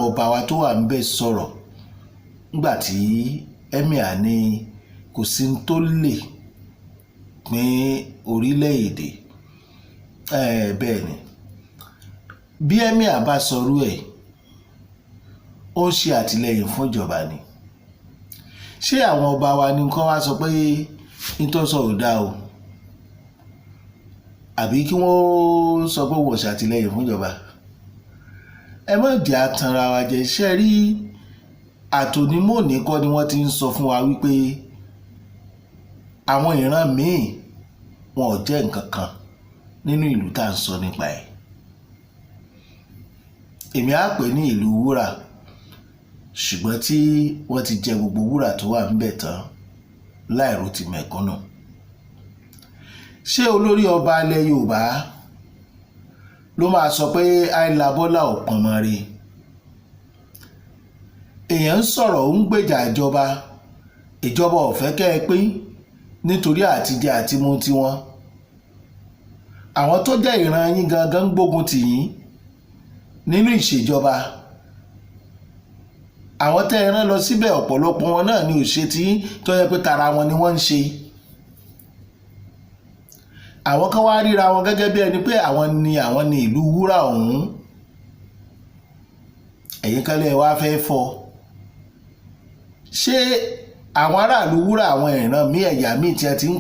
Ọba wa tó wà ńbẹ̀ sọ̀rọ̀ nígbà tí emir ní kò sí ní tó lè pín orílẹ̀-èdè. Bẹ́ẹ̀ ni, bí emir bá sọrú ẹ̀, ó ń ṣe àtìlẹ́yìn fún ìjọba ni. Ṣé àwọn ọba wa ní kán wá sọ pé nítorí sọ ò dáa o, àbí kí wọ́n sọ pé wọ́n ṣàtìlẹ́yìn fún ìjọba? Ẹ má jẹ́ àtànra wa jẹ. Ṣe rí, àtònímọ̀ọ́nì kọ́ ni wọ́n ti ń sọ fún wa wípé àwọn ìran míì, wọn ò jẹ́ nǹkan kan nínú ìlú tá à ń sọ nípa ẹ̀. Èmi á pè ní ìlú wúrà, ṣùgbọ́n tí wọ́n ti jẹ gbogbo wúrà tó wà ńbẹ̀ tán láìrò ti mẹ̀kúnnù. Ṣé olórí ọba ilẹ̀ Yorùbá ló máa sọ pé àìlàbọ́là ò pọnmọ́ rí? Èèyàn ń sọ̀rọ̀, ó ń gbèjà ìjọba. Ìjọba ò fẹ́ kẹ́ ẹ pín nítorí àtijẹ àtimu tiwọn. Àwọn tó jẹ́ ìran yín gangan ń gbógun tì yín nínú ìṣèjọba. Àwọn tẹ́ ẹ rán lọ síbẹ̀, ọ̀pọ̀lọpọ̀ wọn náà ni ò ṣe tí tó yẹ pé tara wọn ni wọ́n ń ṣe. Àwọn kan wá ríra wọn gẹ́gẹ́ bí ẹni pé àwọn ni ìlú wúrà ọ̀hún. Ẹ̀yin kan lè wá fẹ́ fọ́. Ṣé àwọn aráàlú wúrà, àwọn ìran míì, ẹ̀yà míì tí ẹ ti ń